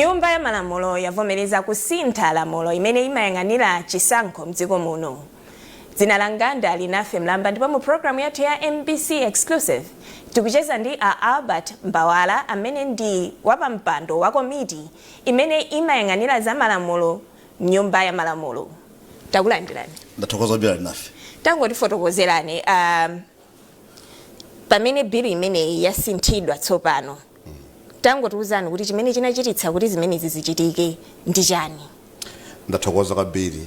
Nyumba ya Malamulo yavomereza kusintha lamulo imene imayang'anira chisankho mdziko muno. Dzina langa ndi Alinafe Mlamba, ndipo mu programu yathu ya MBC Exclusive tikucheza ndi a Albert Mbawala, amene ndi wapampando wa komiti imene imayang'anira za malamulo mnyumba ya malamulo. Takulandirani. Ndathokoza kwambiri, Alinafe. Tangotifotokozerani, pamene bill imeneyi yasinthidwa tsopano, tangotiuzani kuti chimene chinachititsa kuti zimenezi zichitike ndi chani? Ndathokoza kwambiri.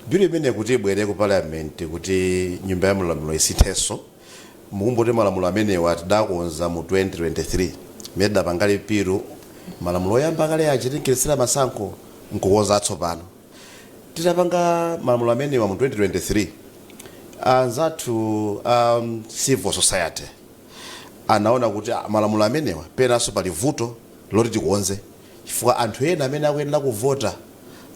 Bill imene kuti ibwere ku Parliament kuti Nyumba ya Malamulo isinthenso, mukumbukire malamulo amenewa tidakonza mu 2023, imene tidapanga repeal malamulo oyamba kale aja tinkayendetsera masankho, nkukonza atsopano. Titapanga malamulo amenewa mu 2023, anzathu civil society anaona kuti malamulo amenewa penanso pali vuto loti tikonze, chifukwa anthu ena amene akuyenera kuvota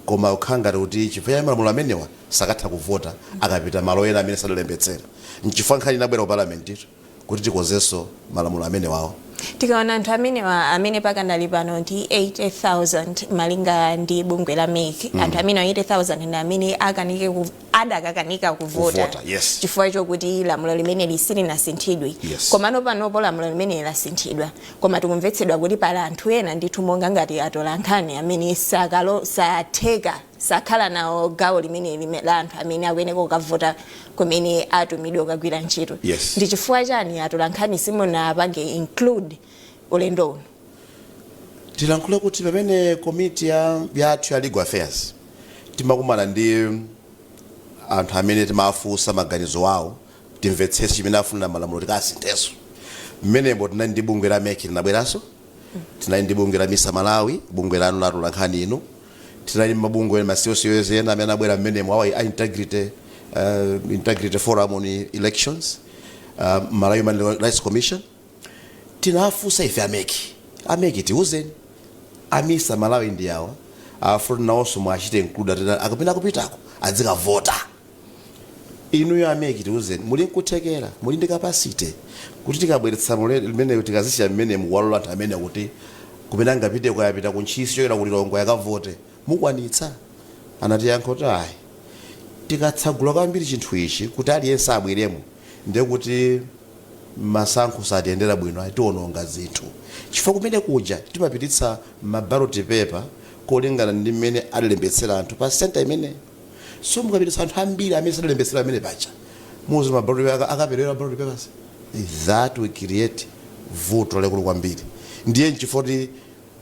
koma kukhala ngati kuti chifukwa cha malamulo amenewa sakatha kuvota akapita malo ena amene sadalembetsera. Nchifukwa nkhani inabwera ku Parliament kuti tikonzenso malamulo amenewawo. Tikaona anthu amenewa, amene pakanali pano ndi 80,000 malinga ndi bungwe la MEC, anthu amene 80,000 ndi amene akanike adakakanika kuvota Kuvota, yes. chifukwa chokuti lamulo limeneli silinasinthidwe. Komano panopo lamulo limeneli lasinthidwa, koma tikumvetsedwa kuti pali anthu ena ndithu, monga ngati atolankhani, amene sakalo satheka, sakhala nawo gawo limene la anthu amene akuyeneka kukavota kumene atumidwe kukagwira ntchito. Ndi chifukwa chani atolankhani simunapange include ulendo uno? Tilankhule kuti pamene komiti yathu ya Legal Affairs timakumana ndi anthu amene timafunsa maganizo awo, timvetsetse chimene afunira malamulo tikasinthenso, mmenepo tinali ndi bungwe la MEC linabweranso, tinali ndi bungwe la MISA Malawi, bungwe lanu la atolankhani inu, tinali mabungwe ma CSOs ena amene abwera mmenemo, awa a Integrity Forum on Elections, Malawi Human Rights Commission. Tinafunsa ife a MEC, "A MEC, tiuzeni, a MISA Malawi ndi awa afuna nawonso mwachite include, atena akapena akupitako adzikavota. Inuyo a MEC, tiuzeni, muli nkuthekera, muli ndi capacity kuti tikabweretsa limene tikazisiya mmene mukuwalola anthu amene kuti kumene angapite, kuyapita ku Ntchisi chokera ku Lilongwe akavote, mukwanitsa?" Anatiyankha kuti, "Ayi, tikatsagula kwambiri chinthu ichi kuti aliyense abweremo, ndiye kuti masankho satiyendera bwino, tiononga zinthu, chifukwa kumene kuja timapititsa ma ballot paper kolingana ndi mmene alilembetsera anthu pa center imene. So mukapititsa anthu ambiri amene sadalembetsera amene paja, muzi ma ballot paper akaperera ballot papers, that will create vuto lalikulu kwambiri. Ndiye nchifukwa kuti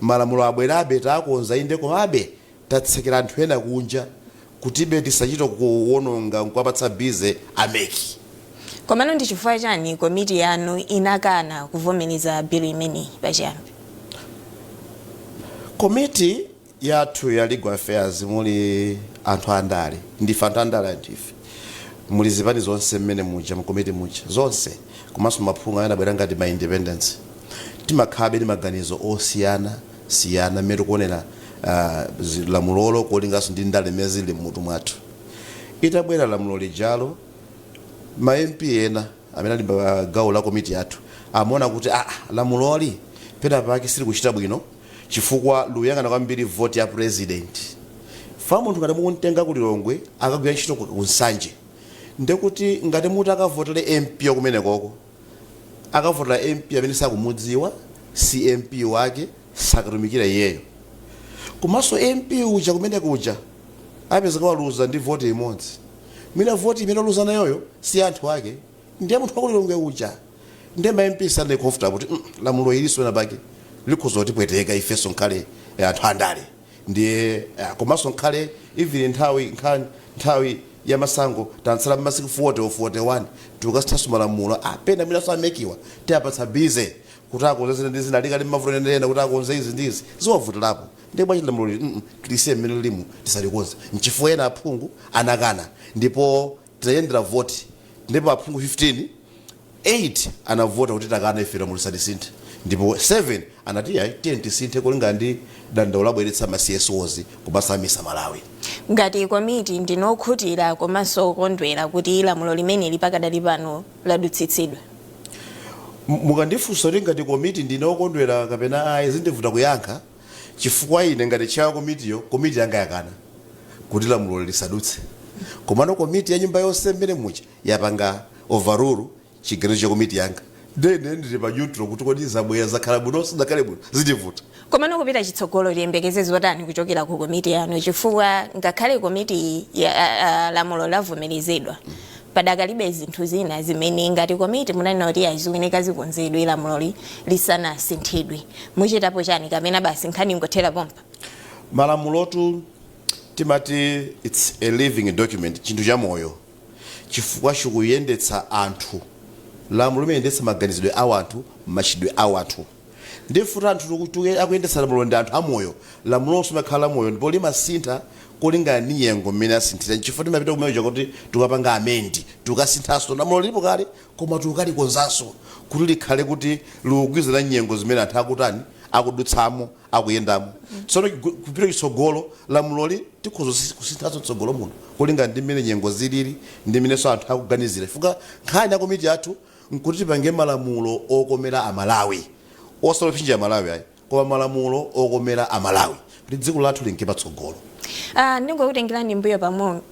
malamulo abwerabe, takonza inde, komabe tatsekera anthu ena kunja kutibe tisachite kuwononga nkuwapatsa busy a MEC." Komano ndi chifukwa chani komiti yanu inakana kuvomereza bill imeneyi pachiyambi? Komiti yathu ya Legal Affairs muli anthu andale, ndife anthu andale, anthu ife muli zipani zonse mmene muja, mkomiti muja zonse, komanso maphungu amene abwera ngati ma independence. Timakhalabe ndi maganizo osiyana siyana mmene tikuonera lamulolo kolinganso ndi ndale mmene zili mmutu mwathu. Itabwera lamulo lijalo, ma MP ena amene ali pa gawo la komiti yathu amaona kuti lamuloli pena pake silikuchita bwino, chifukwa luyang'ana kwambiri vote ya president. Fa munthu ngati mukumtenga ku Lilongwe akagwira ntchito ku Nsanje, ndekuti ngati muti akavotere MP kumenekoko, akavotera MP amene sakumudziwa, si MP wake, sakatumikira iyeyo. Komanso MP uja kumene kuja apezeka waluza ndi voti imodzi, mwina voti imene waluza nayoyo si anthu ake, ndiye munthu wakulilongwe uja. Ndiye ma MP sanali comfortable kuti lamulo ilinso pena pake likhoza kutipweteka ifenso nkhale anthu andale. Ndiye komanso nkhale even nthawi ya masankho tatsala masiku 40 or 41, tikasithanso malamulo, pena mwinanso a MEC wa tiyapatsa busy kuti akonze zina ndi zina, alikali mavuto ena kuti akonze izi ndi izi, ziwavutirapo. Ndiye bwanji lamulo lili tilisiye mmene lilimu, tisalikonze? Nchifukwa ena aphungu anakana, ndipo titayendera voti, ndipo aphungu 15, 8 anavota kuti takana ife, lamulo lisalisinthe, ndipo 7 anati ayi, tiye tisinthe kulingana ndi dandaulo labweretsa ma CSOs komanso a MISA Malawi. Ngati komiti, ndinokhutira komanso okondwera kuti lamulo limeneli pakadali pano ladutsitsidwa? Mukandifunsa kuti ngati komiti ndine okondwera kapena ayi, zindivuta kuyankha, Chifukwa ine ngati chair wa komitiyo, komiti yanga yakana kuti lamulo lisadutse, komano komiti ya nyumba yonse mmene muja yapanga overrule chiganizo cha komiti yanga. Ndene ndili pa neutral kuti kodi zabwera zakhala bwino, sizakhale bwino, zitivuta. Komano kupita chitsogolo, tiyembekeze zotani kuchokera ku komiti yanu? Chifukwa ngakhale komiti ya lamulo lavomerezedwa, padakalibe zinthu zina zimene ngati komiti munanena kuti azikuyeneka zikonzedwe lamuloli lisanasinthidwe. Muchitapo chani, kapena basi nkhani ingothera pompa? Malamulotu timati it's a living document, chinthu cha moyo, chifukwa chikuyendetsa anthu. Lamulo limayendetsa maganizidwe a anthu, machitidwe a anthu. Ndifuta anthu akuyendetsa lamulo ndi anthu amoyo. Lamulonso limakhala lamoyo ndipo limasintha kolingana ndi nyengo mmene asinthira. Chifukwa timapita kumene kuti tikapanga amend, tikasinthanso. Lamulo lilipo kale, koma tikalikonzanso kuti likhale kuti likugwirizana nyengo zimene anthu akutani, akudutsamo, akuyendamo. Tsono kupita chitsogolo, lamuloli tikhoza kusinthanso tsogolo muno kolingana ndi mmene nyengo zilili ndi mmenenso anthu akuganizira, chifukwa nkhani ya komiti yathu nkuti tipange malamulo okomera Amalawi, osalopsinja Amalawi ayi, koma malamulo okomera Amalawi kuti dziko lathu linke patsogolo. Ndingokutengerani mbuyo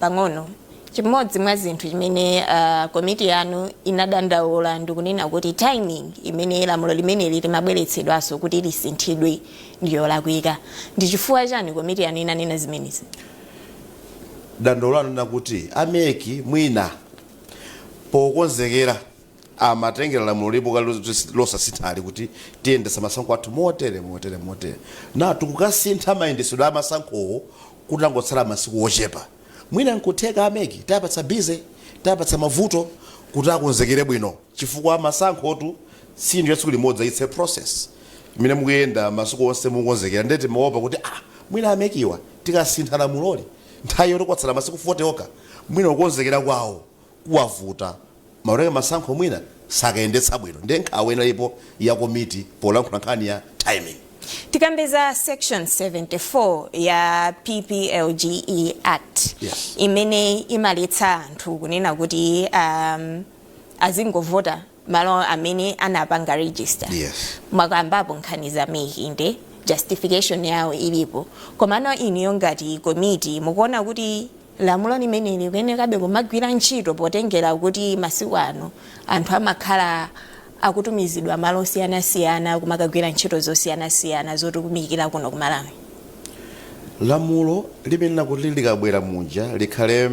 pang'ono. Chimodzi mwa zinthu chimene komiti yanu inadandaula ndikunena kuti timing imene lamulo limeneli limabweretsedwanso kuti lisinthidwe ndiyolakwika. Ndi chifukwa chani komiti yanu inanena zimenezi? Dandaulo anena kuti a MEC mwina pokonzekera amatengera lamulo lipo kale losasinthali, kuti tiyendesa masankho athu motere, motere, motere, na tikukasintha mayendesedwe a masankhowo kuti angotsala masiku ochepa. Mwina nkutheka a MEC tayapatsa busy, tayapatsa mavuto kuti akonzekere bwino, chifukwa masankhotu si ya tsiku limodzi, it's a process imene mukuyenda masiku onse mukonzekera. Ndeti maopa kuti mwina a MECwa tikasintha lamuloli nthawi yoti kwatsala masiku 40 okha, mwina kukonzekera kwawo kuwavuta, mauteke masankho mwina sakayendetsa bwino. Ndiye nkhawa inalipo ya komiti polankhula nkhani ya timing. Tikambeza section 74 ya PPLGE Act, imene imaletsa anthu kunena kuti azingovota malo amene anapanga register. Mwakambapo nkhani za MEC, inde, justification yawo ilipo, komano iniyo ngati komiti mukuona kuti lamulo limeneli kuyenekabe kumagwira ntchito, potengera kuti masiku ano anthu amakhala akutumizidwa malo osiyanasiyana kumakagwira ntchito zosiyanasiyana zotumikira kuno ku Malawi? Lamulo limenena kuti likabwera muja likhale,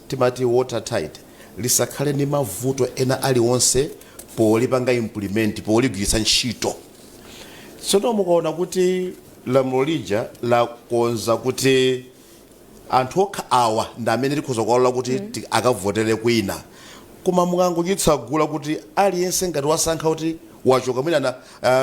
timati watertight, lisakhale ndi mavuto ena aliwonse polipanga implement, poligwiritsa ntchito. Tsono mukaona kuti lamulo lija lakonza kuti anthu okha awa ndi amene tikhoza kuwalola kuti akavotere kwina, koma mukangochitsagula kuti aliyense ngati wasankha kuti wachoka mwina na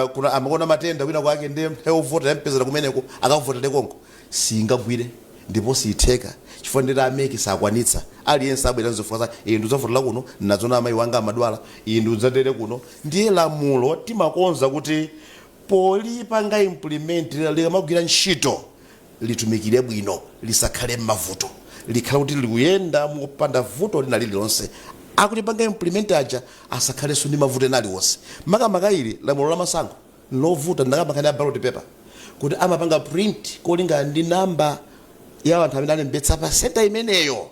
kuna amaona matenda kwina kwake, ndi ovota yampezera kumeneko, akavotere konko, singagwire ndipo siyitheka, chifukwa ndeti a MEC sakwanitsa. Aliyense abwera nzifukwa zake: iyi ndidzavotera kuno, nadzona amayi wanga amadwala, iyi ndidzatere kuno. Ndiye lamulo timakonza kuti polipanga implement, likamagwira ntchito, litumikire bwino, lisakhale m'mavuto, likhale kuti likuyenda mopanda vuto lina lililonse. Akulipanga implement aja asakhalenso ndi mavuto ena aliwonse. Makamaka ili lamulo la masankho lovuta ndakamakani ya ballot paper, kuti amapanga print kolingana ndi namba ya anthu amene alembetsa pa center imeneyo.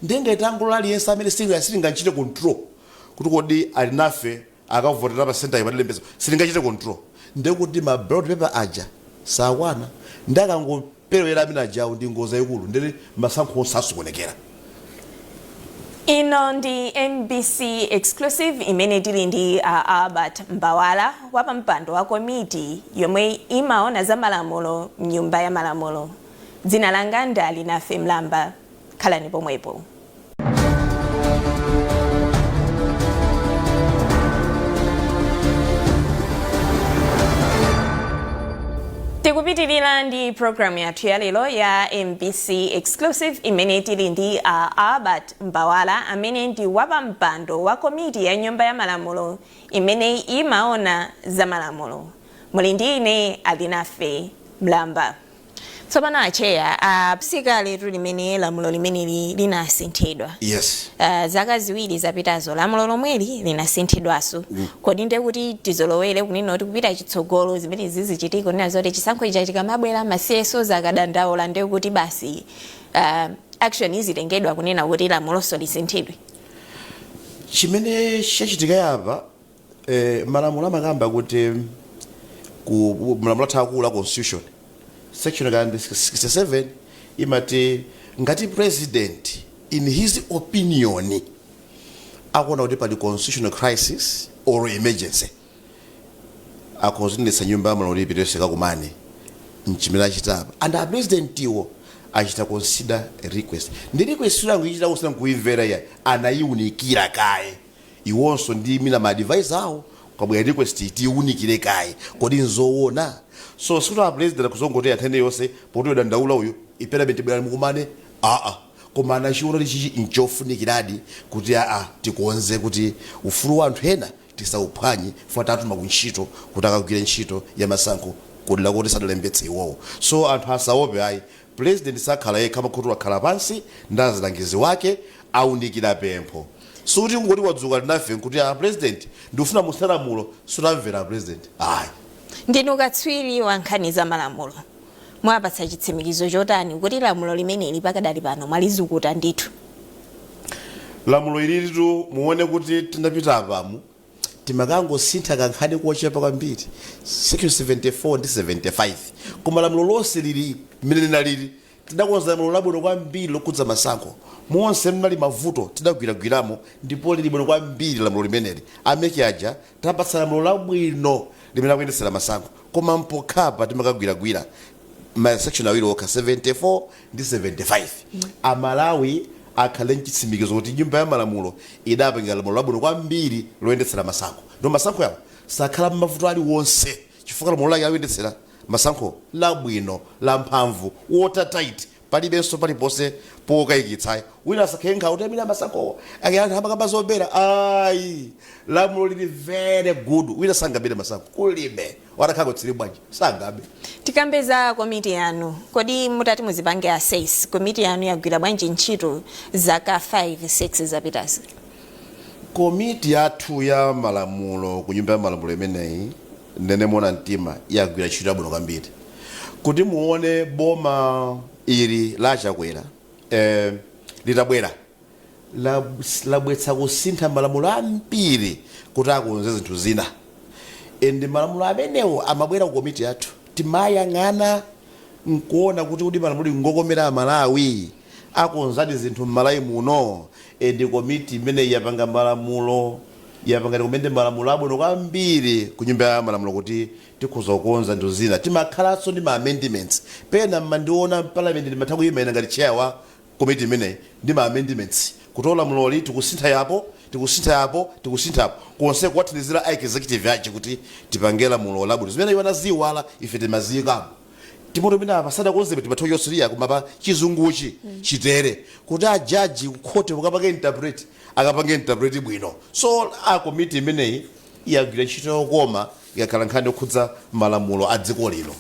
Ndenge tangulo aliyense amene silingachite control kuti kodi ali nafe akavotera pa center imalembetsa, silingachite control, ndekuti ma ballot paper aja sakwana, ndi akangoperewera amene ajawo ndi ngozi yayikulu, ndeti masankho onse asokonekera. Ino ndi MBC Exclusive imene tili ndi Albert Mbawala, wapampando wa komiti yomwe imaona za malamulo mnyumba ya malamulo. Dzina langa ndi Alinafe Mlamba. Khalani pomwepo. Tikupitirira ndi programu yathu ya lero ya MBC Exclusive imene tili ndi Albert Mbawala, amene ndi wapampando wa komiti ya nyumba ya malamulo imene imaona za malamulo. Muli ndi ine, Alinafe Mlamba. Tsopano acheya, sikaletu limene lamulo limeneli linasinthidwa. Yes. Zaka 2 zapitazo lamulo lomweli linasinthidwanso. Kodi ndiye kuti tizolowere kunena kuti kupita chitsogolo zimene zizichitika, kunena zoti chisankho icha chikamabwera, ma CSOs akadandaula, ndiye kuti basi action izitengedwa kunena kuti lamulonso lisinthidwe? Chimene chachitika yapa, malamulo amakamba kuti ku malamulo athu akulu a constitution, section kandi 67 imati ngati president in his opinion akuona kuti pali constitutional crisis or emergency, akonzonetsa nyumba ya malamulo ipitenso kakumane. Nchimene achitapa, and a president iwo achita consider request, ndi request yangu ichita kusina kuimvera iya, anayiunikira kaye iwonso ndi mina ma advisor awo. Kwabwera request, tiyiunikire kaye, kodi nzoona? So sikuti a president akuzongoti anthene yonse poti yodandaula uyu, iparliament bwera mukumane, aa. Koma anachiona kuti chichi nchofunikiradi kuti aa, tikonze kuti ufulu wa anthu ena tisauphwanye, fuwa tatuma kuntchito kuti akagwire ntchito ya masankho kudala kuti sadalembetse iwowo. So anthu asaope ayi, president sakhala yekha, makhutu akhala pansi ndi azilangizi wake, aunikira pempho. Suti ngoti wadzuka linafe nkuti a president ndikufuna musalamulo, sutamvera president ayi. Ndinu katswiri wa nkhani za malamulo, mwapatsa chitsimikizo chotani kuti lamulo limeneli pakadali pano mwalizukuta ndithu? Lamulo ililitu, muone kuti tinapita apamu timakangosintha kankhani kochepa kwambiri, section 74 ndi 75, koma lamulo lonse lili mmene linalili. Tidakonza lamulo labwino kwambiri lokhudza masankho. Monse mnali mavuto tidagwiragwiramo, ndipo lili bwino kwambiri lamulo limeneli. A MEC aja tapatsa lamulo labwino limene akuyendetsera masankho, koma mpokhapa timakagwiragwira ma section awiri okha, 74 ndi 75. Amalawi akhale mchitsimikizo kuti nyumba ya malamulo idapanga lamulo labwino kwambiri loyendetsera masankho, ndipo masankho yawo sakhala mavuto aliwonse chifukwa lamulo lake akuyendetsera masankho labwino, la mphamvu, watertight, palibenso paliponse pokayikitsa. Wina asakhale nkhawa kuti amene amasankho anthu amakamba zobera, ayi. Lamulo lili very good, wina sangabere masankho, kulibe. Watakhala kutsiri bwanji, sangabe. Tikambe za komiti yanu. Kodi mutati muzipange assess, komiti yanu yagwira bwanji ntchito zaka 5 6 zapitazi? Komiti yathu ya malamulo ku nyumba ya malamulo imeneyi, ndene mona mtima, yagwira ntchito yabwino kwambiri. Kuti muone, boma ili la Chakwera litabwera labwetsa kusintha malamulo ambiri kuti akonze zinthu zina, and malamulo amenewo amabwera ku komiti yathu, timayang'ana nkuona kuti malamulo ngokomera Amalawi, akonzadi zinthu m'Malawi muno. And komiti imene yapanga malamulo yapanga kumene malamulo abwino kwambiri ku nyumba ya malamulo kuti tikhoza kukonza zinthu zina. Timakhalanso ndi ma amendments. Pena mmandiona m'parliament ndimatha kuyima ine ngati chair wa komiti imeneyi ndi ma amendments kuti lamuloli tikusintha yapo, tikusintha yapo, tikusintha yapo, konse kuwathandizira a executive achi kuti tipange lamulo labwino. Zimene iwo anaziwala, ife timaziyikamo. Timoto imene apa sadakonzebe, timatha kuchosiriya, koma pa chizunguchi chitere kuti ajaji kukhote ukapange interpret, akapange interpret bwino. So a komiti imeneyi yagwira ntchito yokoma ikakhala nkhani yokhudza malamulo a dziko lino.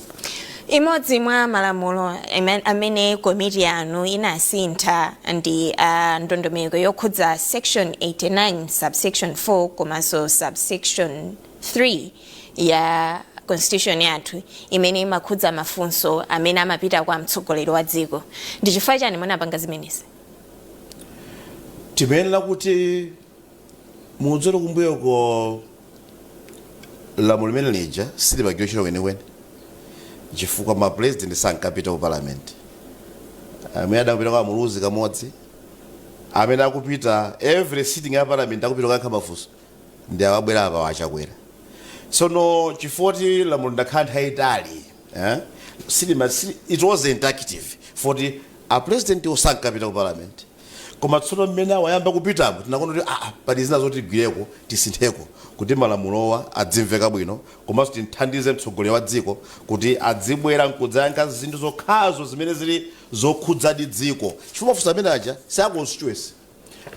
Imodzi mwa malamulo amene komiti yanu inasintha ndi ndondomeko yokhudza section 89 subsection 4 komanso subsection 3 ya constitution yathu, imene imakhudza mafunso amene amapita kwa mtsogoleri wa dziko. Ndi chifukwa chani munapanga zimenezi? Timayenera kuti mudzere kumbuyoko, lamulo limene lija silimagwira ntchito kwenikweni chifukwa ma president sankapita ku parliament. Amene adakupita kwa Muluzi kamodzi, amene akupita every sitting ya parliament, akupita kukayankha mafunso ndi awabwera apa waChakwera. Tsono chifukwa kuti lamulo ndakhala nthawi itali, eh? Silima, it wasn't active foti a president osankapita ku parliament. Koma tsono mmene awayamba kupitamo, tinakuona kuti pali zina zoti tigwireko, tisintheko kuti malamulowa adzimveka bwino, komanso tinthandize mtsogoleri wa dziko kuti adzibwera nkudzayankha zinthu zokhazo zimene zili zokhudzadi dziko, chifukwa mafunso amene aja si a constituency.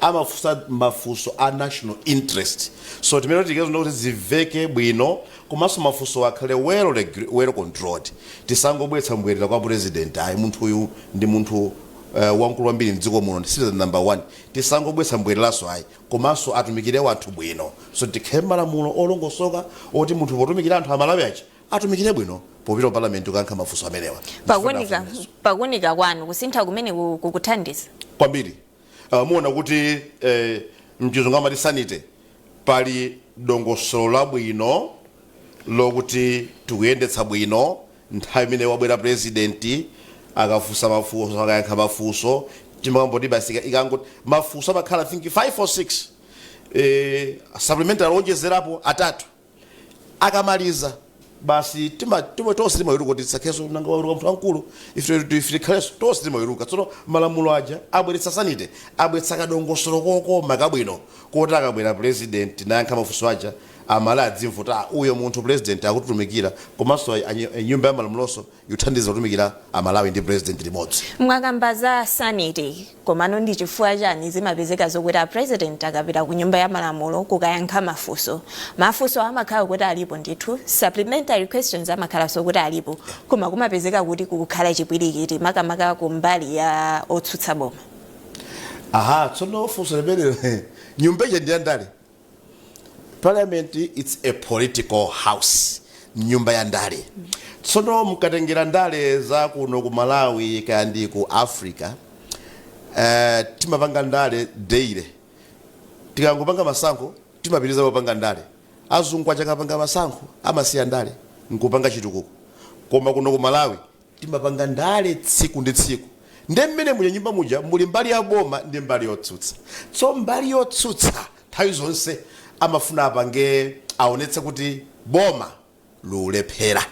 Amafunsa mafunso a national interest, so timene tikezo kuti ziveke bwino, komanso mafunso akhale well controlled. Tisangobweretsa mbwerera kwa president, ayi. Munthu uyu ndi munthu wamkulu kwambiri mdziko muno, ndi citizen number one. Tisangobweretsa mbwereraso, ayi, komanso atumikire wanthu bwino. So tikhale malamulo olongosoka oti munthu potumikira anthu Amalawi aja atumikire bwino popita ku parliament kukayankha mafunso amenewa. Pakunika kwanu, kusintha kumene kukuthandiza? Kwambiri. Muona kuti mchizungu amati sanity, pali dongosolo labwino lokuti tikuyendetsa bwino. Nthawi imene wabwera president, akafunsa mafunso, akayankha mafunso, timakamboti basi, ikangoti mafunso amakhala, I think, 5 or 6, supplementary onjezerapo atatu. Akamaliza basi, tima tonse timaweruka kuti tisakheso nanga waweruka munthu wamkulu, ife tikhalenso tonse timaweruka. Tsono malamulo aja abweretsa sanity, abweretsa kadongosolo kokoma kabwino koti akabwera president nayankha mafunso aja, Amalawi adzimva, "Ah, uyo munthu president akutitumikira," komanso nyumba ya malamulonso ikuthandiza kutumikira Amalawi ndi president limodzi. Mwakamba za sanity, komano ndi chifukwa chani zimapezeka zokuti a president akapita ku nyumba ya malamulo kukayankha mafunso, mafunso amakhala kuti alipo ndithu, supplementary questions amakhalanso kuti alipo, koma kumapezeka kuti kukhala chipwirikiti, makamaka kumbali ya otsutsa boma? Aha, tsono funso limene, nyumba ija ndi yandale. Parliament, it's a political house, nyumba ya ndale. Tsono mukatengera ndale za kuno ku Malawi kaya ndi ku Africa, timapanga ndale daily. Tikangopanga masankho, timapitiriza kupanga ndale. Azungu achakapanga masankho, amasiya ndale nkupanga chitukuko, koma kuno ku Malawi timapanga ndale tsiku ndi tsiku. Nde mmene muja nyumba muja muli mbali ya boma ndi mbali yotsutsa. So mbali yotsutsa nthawi zonse amafuna apange aonetse kuti boma lulephera,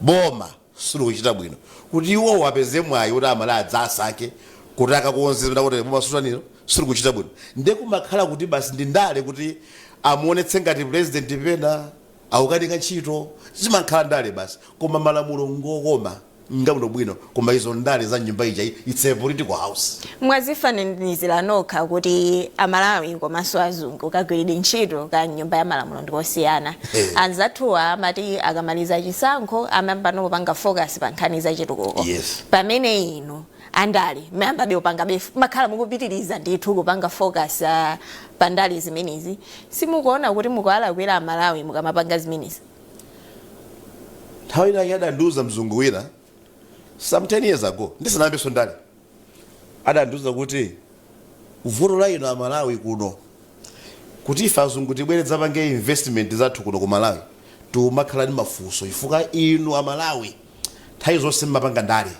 boma silikuchita bwino, kuti iwowo apeze mwayi kuti Amalawi adzasankhe kuti akakuonzera kuti boma sutaniro silikuchita bwino. Nde kumakhala kuti basi ndi ndale, kuti amuonetse ngati president pena akukanika ntchito. Zimakhala ndale basi, koma malamulo ngokoma, ngabwino bwino, koma izo ndale za nyumba ija, it's a political house. Mwazifananizira nokha kuti Amalawi komanso azungu kagwiridwe ntchito ka nyumba ya malamulo ndikosiyana. Anzathuwa amati akamaliza chisankho, amayamba kupanga focus pa nkhani za chitukuko, pamene inu andale mayambabe kupangabe, makhala mukupitiriza ndithu kupanga focus pa ndale zimenezi. Simukuona kuti mukuwalakwira Amalawi mukamapanga zimenezi? Nthawi inake adandiuza mzungu wina some 10 years ago, ndisanayambenso ndale, adandiuza kuti vuto la ino Amalawi kuno, kuti ife azungu tibwere dzapange investment zathu kuno ku Malawi, timakhala ndi mafunso chifukwa inu Amalawi nthawi zonse mmapanga ndale.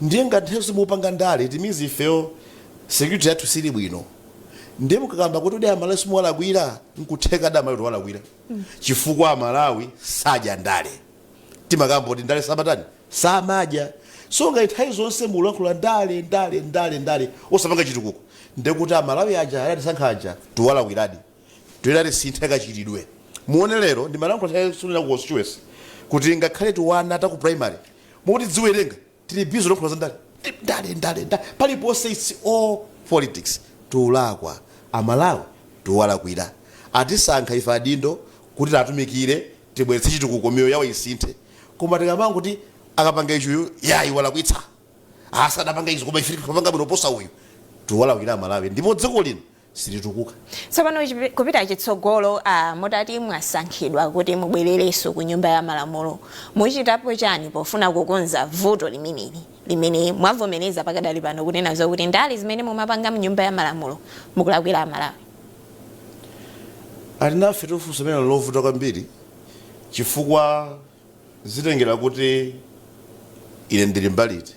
Ndiye ngati nthawi zonse mupanga ndale, it means ifeyo security yathu sili bwino. Ndiye mukakamba kuti udi Amalawi simuwalakwira, nkutheka adi Amalawi tiwalakwira, chifukwa Amalawi sadya ndale. Timakamba kuti ndale samatani, samadya. So ngati nthawi zonse mulankhula ndale, ndale, ndale, ndale, osapanga chitukuko, ndekuti Amalawi aja adatisankha aja tiwalakwiradi. Toyera tisinthe kachitidwe. Muone lero ndimalankhula nthawi sunena ku constituency kuti ngakhale tiwana ta ku primary mukuti dziwerenga, tili busy lankhula za ndale, ndale, ndale, ndale paliponse. It's all politics. Tiulakwa Amalawi, tiwalakwira. Atisankha ife adindo kuti tatumikire, tibweretse chitukuko, miyoyo yawo isinthe, koma tikamanga kuti akapanga ichuyu, yayi, walakwitsa, asadapanga izo, koma ife tikapanga bwino posa uyu, tiwalakwira Amalawi ndipo dziko lino silitukuka. Tsopano kupita chitsogolo, mutati mwasankhidwa kuti mubwererenso ku nyumba ya malamulo, muchitapo chani pofuna kukonza vuto limeneli limene mwavomereza pakadali pano kunena zokuti ndale zimene mumapanga mnyumba ya malamulo mukulakwira Amalawi? Alinafe, tofunsa limene lovuta kwambiri, chifukwa zitengera kuti ine ndili mbaliti.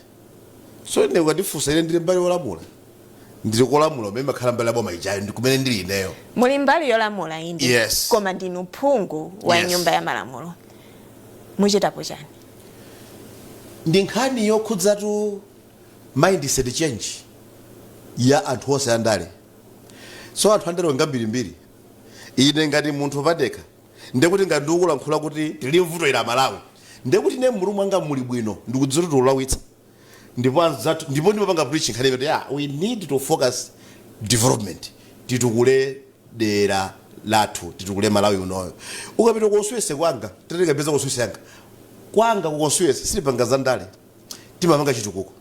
So ine ukandifunsa, ine ndili mbali yolamula, ndili kolamula umene makhala mbali ya boma ijayo, ndi kumene ndili ineyo. Muli mbali yolamula, inde. Yes. Koma ndinu phungu wa nyumba ya malamulo, muchitapo chani? Ndi nkhani yokhudzatu mindset change ya anthu onse andale. So anthu andale ngambirimbiri. Ine ngati munthu padekha, ndekuti ngati ndikulankhula kuti tili mvuto ila Malawi, ndekuti ine mmutu mwanga muli bwino, ndikudziwa kuti tikulawitsa, ndipo anzathu, ndipo ndimapanga preaching nkhani imene, yeah, we need to focus Development, titukule dera lathu, titukule Malawi unoyo. Ukapita ku constituency kwanga, tatikapeza constituency yanga, kwanga ku constituency silipanga za ndale, timapanga chitukuko.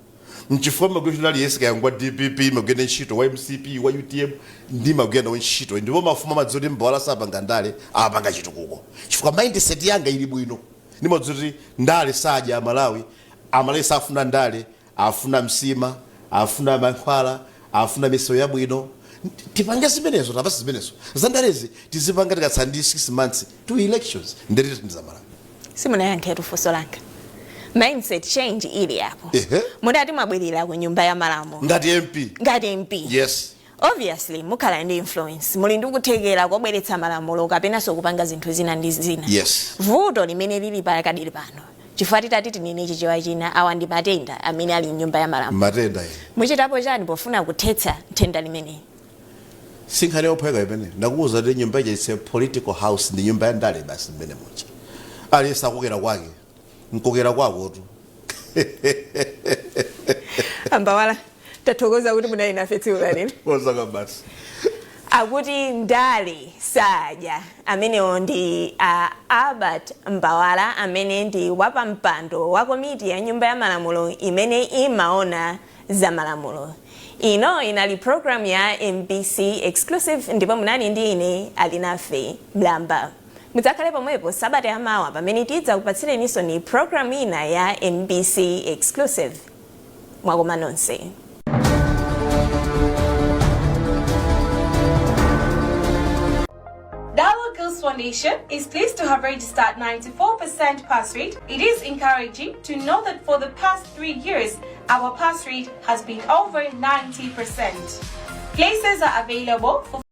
Mchifukwa magwira aliyense, kaya ngwa DPP magwira ntchito, wa MCP, wa UTM, ndi magwira nawo ntchito. Ndipo mafumu amadziwa kuti Mbawala sapanga ndale, amapanga chitukuko, chifukwa mindset yanga ili bwino. Ndimadziwa kuti ndale sadya Amalawi. Amalawi safuna ndale, afuna msima, afuna mankhwala, afuna misewu yabwino. Tipange zimenezo, tapasa zimenezo. Zandalezi tizipanga tikatsala ndi 6 months to elections, ndetithandiza Malawi. Simunayankhetu funso langa. Mindset change ili apo. Mudati mwabwerera ku Nyumba ya Malamulo ngati MP. Ngati MP. Yes. Obviously mukhala ndi influence, muli ndi kuthekera kobweretsa malamulo kapenanso kupanga zinthu zina ndi zina. Yes. Vuto limene lili pakadili pano, chifukwa titati tinene Chichewa china, awa ndi matenda amene ali mnyumba ya malamulo. Matenda ine. Muchitapo chani pofuna kuthetsa nthenda limeneyi? Sinkhani yophweka imene. Ndakuwuza kuti nyumba ija, it's a political house, ndi nyumba ya ndale basi. Mmene muja aliyense akokera kwake, nkokera kwakotu. A Mbawala, tathokoza kuti munali nafe tsiku lalero. Kozaka basi. Akuti ndale sadya. Amenewo ndi Albert Mbawala, amene ndi wapampando wa komiti ya Nyumba ya Malamulo imene imaona za malamulo. Ino inali program ya MBC Exclusive, ndipo munali ndi ine, Alinafe Mlamba. Mudzakhale pomwepo sabata yamawa pamene tidzakupatsireninso ni program ina ya MBC Exclusive. Mwakoma nonse. Dialogue Girls Foundation is pleased to have registered 94% pass rate. It is encouraging to know that for the past 3 years, our pass rate has been over 90%. Places are available for